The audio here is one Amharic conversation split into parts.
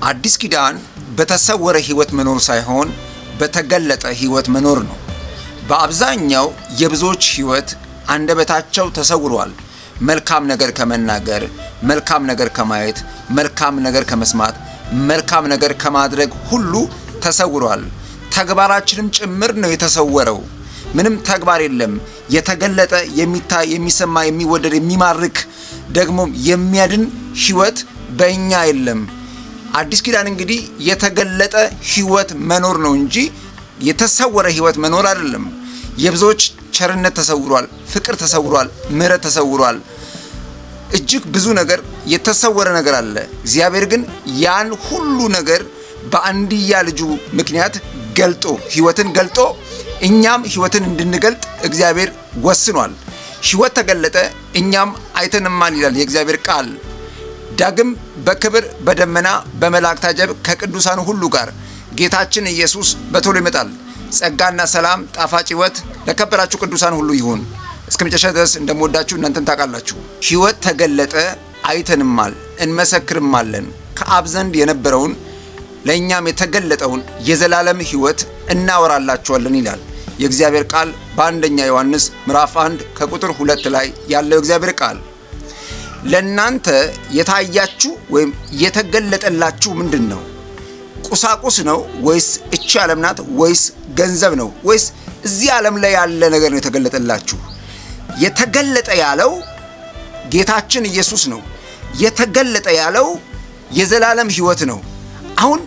አዲስ ኪዳን በተሰወረ ሕይወት መኖር ሳይሆን በተገለጠ ሕይወት መኖር ነው። በአብዛኛው የብዙዎች ሕይወት አንደበታቸው ተሰውሯል። መልካም ነገር ከመናገር፣ መልካም ነገር ከማየት፣ መልካም ነገር ከመስማት፣ መልካም ነገር ከማድረግ ሁሉ ተሰውሯል። ተግባራችንም ጭምር ነው የተሰወረው። ምንም ተግባር የለም። የተገለጠ የሚታይ፣ የሚሰማ፣ የሚወደድ፣ የሚማርክ ደግሞ የሚያድን ሕይወት በእኛ የለም። አዲስ ኪዳን እንግዲህ የተገለጠ ሕይወት መኖር ነው እንጂ የተሰወረ ሕይወት መኖር አይደለም። የብዙዎች ቸርነት ተሰውሯል፣ ፍቅር ተሰውሯል፣ ምሕረት ተሰውሯል። እጅግ ብዙ ነገር የተሰወረ ነገር አለ። እግዚአብሔር ግን ያን ሁሉ ነገር በአንድያ ልጁ ምክንያት ገልጦ፣ ሕይወትን ገልጦ እኛም ሕይወትን እንድንገልጥ እግዚአብሔር ወስኗል። ሕይወት ተገለጠ፣ እኛም አይተንማል ይላል የእግዚአብሔር ቃል። ዳግም በክብር በደመና በመላእክት አጀብ ከቅዱሳኑ ሁሉ ጋር ጌታችን ኢየሱስ በቶሎ ይመጣል። ጸጋና ሰላም ጣፋጭ ሕይወት ለከበራችሁ ቅዱሳን ሁሉ ይሁን። እስከ መጨረሻ ድረስ እንደምወዳችሁ እናንተም ታውቃላችሁ። ሕይወት ተገለጠ፣ አይተንማል፣ እንመሰክርማለን። ከአብ ዘንድ የነበረውን ለእኛም የተገለጠውን የዘላለም ሕይወት እናወራላችኋለን ይላል የእግዚአብሔር ቃል በአንደኛ ዮሐንስ ምዕራፍ 1 ከቁጥር 2 ላይ ያለው የእግዚአብሔር ቃል። ለእናንተ የታያችሁ ወይም የተገለጠላችሁ ምንድን ነው? ቁሳቁስ ነው ወይስ እቺ ዓለም ናት ወይስ ገንዘብ ነው ወይስ እዚህ ዓለም ላይ ያለ ነገር ነው የተገለጠላችሁ? የተገለጠ ያለው ጌታችን ኢየሱስ ነው። የተገለጠ ያለው የዘላለም ሕይወት ነው። አሁን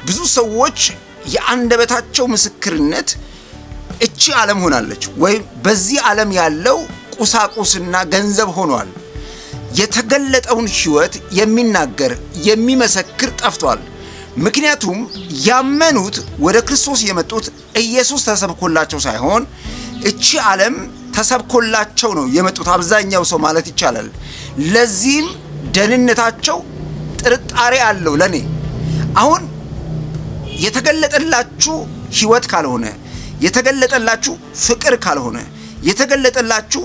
ብዙ ሰዎች የአንደበታቸው ምስክርነት እቺ ዓለም ሆናለች ወይም በዚህ ዓለም ያለው ቁሳቁስና ገንዘብ ሆኗል። የተገለጠውን ሕይወት የሚናገር የሚመሰክር ጠፍቷል። ምክንያቱም ያመኑት ወደ ክርስቶስ የመጡት ኢየሱስ ተሰብኮላቸው ሳይሆን እቺ ዓለም ተሰብኮላቸው ነው የመጡት አብዛኛው ሰው ማለት ይቻላል። ለዚህም ደህንነታቸው ጥርጣሬ አለው። ለኔ አሁን የተገለጠላችሁ ሕይወት ካልሆነ፣ የተገለጠላችሁ ፍቅር ካልሆነ፣ የተገለጠላችሁ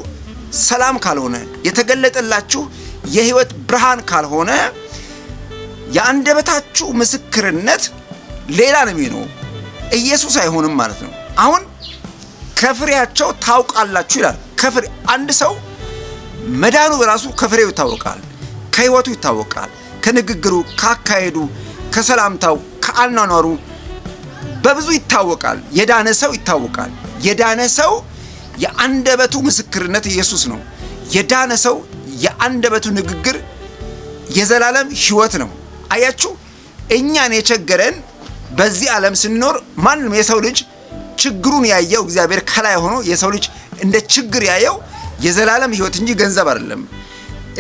ሰላም ካልሆነ፣ የተገለጠላችሁ የሕይወት ብርሃን ካልሆነ የአንደበታችሁ ምስክርነት ሌላ ነው የሚሆነው፣ ኢየሱስ አይሆንም ማለት ነው። አሁን ከፍሬያቸው ታውቃላችሁ ይላል። ከፍሬ አንድ ሰው መዳኑ በራሱ ከፍሬው ይታወቃል፣ ከሕይወቱ ይታወቃል፣ ከንግግሩ፣ ካካሄዱ፣ ከሰላምታው፣ ከአኗኗሩ በብዙ ይታወቃል። የዳነ ሰው ይታወቃል። የዳነ ሰው የአንደበቱ ምስክርነት ኢየሱስ ነው። የዳነ ሰው የአንደበቱ ንግግር የዘላለም ሕይወት ነው። አያችሁ፣ እኛን የቸገረን በዚህ ዓለም ስንኖር ማንም የሰው ልጅ ችግሩን ያየው እግዚአብሔር ከላይ ሆኖ የሰው ልጅ እንደ ችግር ያየው የዘላለም ሕይወት እንጂ ገንዘብ አይደለም።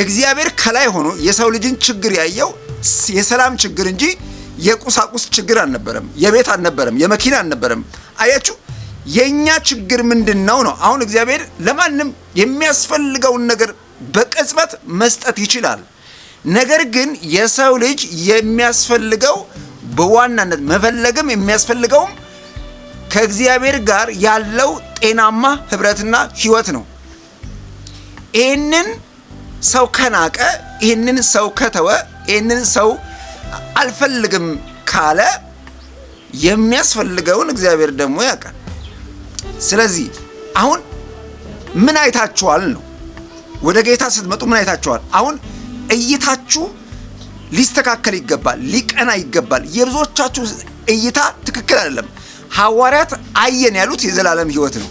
እግዚአብሔር ከላይ ሆኖ የሰው ልጅን ችግር ያየው የሰላም ችግር እንጂ የቁሳቁስ ችግር አልነበረም። የቤት አልነበረም። የመኪና አልነበረም። አያችሁ፣ የኛ ችግር ምንድን ነው ነው? አሁን እግዚአብሔር ለማንም የሚያስፈልገውን ነገር በቅጽበት መስጠት ይችላል። ነገር ግን የሰው ልጅ የሚያስፈልገው በዋናነት መፈለግም የሚያስፈልገውም ከእግዚአብሔር ጋር ያለው ጤናማ ህብረትና ህይወት ነው። ይህንን ሰው ከናቀ፣ ይህንን ሰው ከተወ፣ ይህንን ሰው አልፈልግም ካለ የሚያስፈልገውን እግዚአብሔር ደግሞ ያውቃል። ስለዚህ አሁን ምን አይታችኋል ነው? ወደ ጌታ ስትመጡ ምን አይታችኋል? አሁን እይታችሁ ሊስተካከል ይገባል፣ ሊቀና ይገባል። የብዙዎቻችሁ እይታ ትክክል አይደለም። ሐዋርያት አየን ያሉት የዘላለም ሕይወት ነው።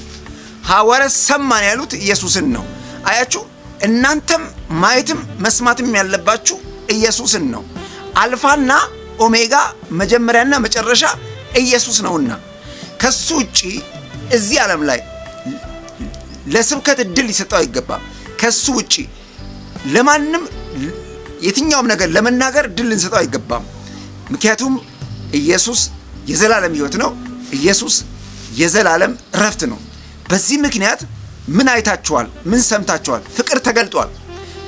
ሐዋርያት ሰማን ያሉት ኢየሱስን ነው። አያችሁ፣ እናንተም ማየትም መስማትም ያለባችሁ ኢየሱስን ነው። አልፋና ኦሜጋ መጀመሪያና መጨረሻ ኢየሱስ ነውና ከሱ ውጪ እዚህ ዓለም ላይ ለስብከት እድል ሊሰጠው አይገባም። ከሱ ውጪ ለማንም የትኛውም ነገር ለመናገር እድል ልንሰጠው አይገባም። ምክንያቱም ኢየሱስ የዘላለም ሕይወት ነው። ኢየሱስ የዘላለም እረፍት ነው። በዚህ ምክንያት ምን አይታችኋል? ምን ሰምታችኋል? ፍቅር ተገልጧል።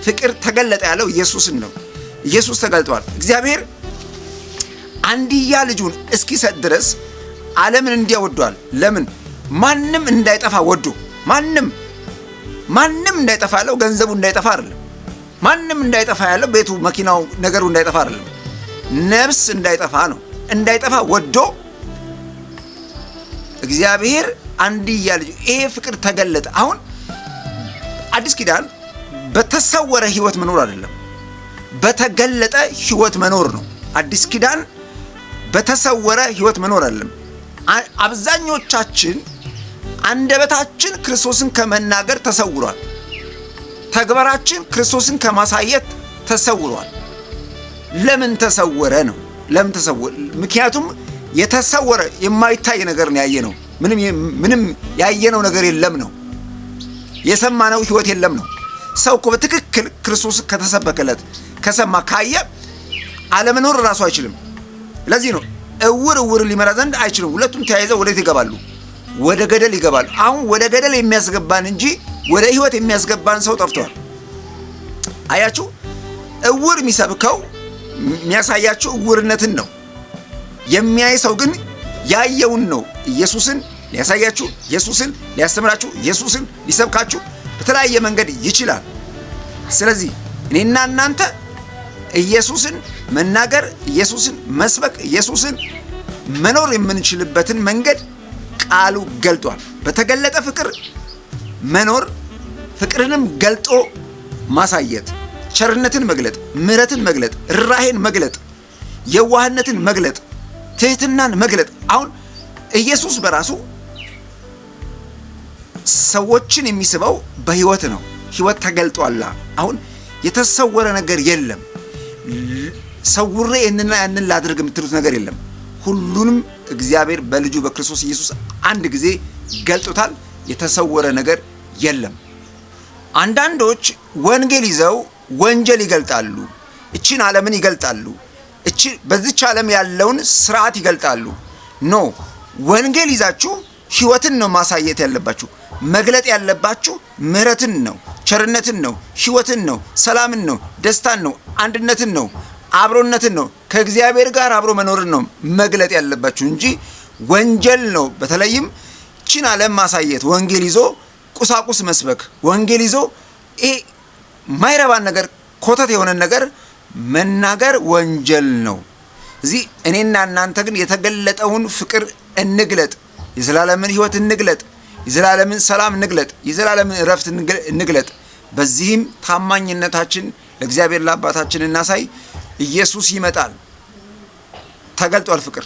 ፍቅር ተገለጠ ያለው ኢየሱስን ነው። ኢየሱስ ተገልጧል። እግዚአብሔር አንድያ ልጁን እስኪሰጥ ድረስ ዓለምን እንዲያ ወዷል። ለምን? ማንም እንዳይጠፋ ወዶ። ማንም ማንም እንዳይጠፋ ያለው ገንዘቡ እንዳይጠፋ አይደለም። ማንም እንዳይጠፋ ያለው ቤቱ፣ መኪናው፣ ነገሩ እንዳይጠፋ አይደለም። ነፍስ እንዳይጠፋ ነው። እንዳይጠፋ ወዶ እግዚአብሔር አንድያ ልጅ፣ ይሄ ፍቅር ተገለጠ። አሁን አዲስ ኪዳን በተሰወረ ህይወት መኖር አይደለም፣ በተገለጠ ህይወት መኖር ነው። አዲስ ኪዳን በተሰወረ ህይወት መኖር አይደለም። አብዛኞቻችን አንደበታችን ክርስቶስን ከመናገር ተሰውሯል። ተግባራችን ክርስቶስን ከማሳየት ተሰውሯል። ለምን ተሰወረ ነው? ለምን ተሰወረ? ምክንያቱም የተሰወረ የማይታይ ነገር ነው ያየነው። ምንም ያየነው ነገር የለም ነው። የሰማነው ህይወት የለም ነው። ሰው እኮ በትክክል ክርስቶስ ከተሰበከለት፣ ከሰማ፣ ካየ አለመኖር እራሱ አይችልም። ለዚህ ነው እውር እውር ሊመራ ዘንድ አይችልም። ሁለቱም ተያይዘው ወዴት ይገባሉ? ወደ ገደል ይገባሉ። አሁን ወደ ገደል የሚያስገባን እንጂ ወደ ህይወት የሚያስገባን ሰው ጠፍቷል። አያችሁ፣ እውር የሚሰብከው የሚያሳያችሁ እውርነትን ነው። የሚያይ ሰው ግን ያየውን ነው። ኢየሱስን ሊያሳያችሁ፣ ኢየሱስን ሊያስተምራችሁ፣ ኢየሱስን ሊሰብካችሁ በተለያየ መንገድ ይችላል። ስለዚህ እኔና እናንተ ኢየሱስን መናገር፣ ኢየሱስን መስበክ፣ ኢየሱስን መኖር የምንችልበትን መንገድ ቃሉ ገልጧል። በተገለጠ ፍቅር መኖር፣ ፍቅርንም ገልጦ ማሳየት፣ ቸርነትን መግለጥ፣ ምሕረትን መግለጥ፣ ርኅራኄን መግለጥ፣ የዋህነትን መግለጥ፣ ትህትናን መግለጥ። አሁን ኢየሱስ በራሱ ሰዎችን የሚስበው በህይወት ነው። ህይወት ተገልጧላ። አሁን የተሰወረ ነገር የለም። ሰውሬ ይህንና ያንን ላድርግ የምትሉት ነገር የለም። ሁሉንም እግዚአብሔር በልጁ በክርስቶስ ኢየሱስ አንድ ጊዜ ገልጦታል። የተሰወረ ነገር የለም። አንዳንዶች ወንጌል ይዘው ወንጀል ይገልጣሉ። እቺን ዓለምን ይገልጣሉ። እቺ በዚች ዓለም ያለውን ስርዓት ይገልጣሉ። No፣ ወንጌል ይዛችሁ ህይወትን ነው ማሳየት ያለባችሁ። መግለጥ ያለባችሁ ምሕረትን ነው፣ ቸርነትን ነው፣ ህይወትን ነው፣ ሰላምን ነው፣ ደስታን ነው፣ አንድነትን ነው፣ አብሮነትን ነው፣ ከእግዚአብሔር ጋር አብሮ መኖርን ነው መግለጥ ያለባችሁ እንጂ ወንጀል ነው። በተለይም ቺን ዓለም ማሳየት፣ ወንጌል ይዞ ቁሳቁስ መስበክ፣ ወንጌል ይዞ ይሄ ማይረባን ነገር፣ ኮተት የሆነን ነገር መናገር ወንጀል ነው። እዚህ እኔና እናንተ ግን የተገለጠውን ፍቅር እንግለጥ፣ የዘላለምን ህይወት እንግለጥ፣ የዘላለምን ሰላም እንግለጥ፣ የዘላለምን እረፍት እንግለጥ። በዚህም ታማኝነታችን ለእግዚአብሔር ለአባታችን እናሳይ። ኢየሱስ ይመጣል። ተገልጧል ፍቅር።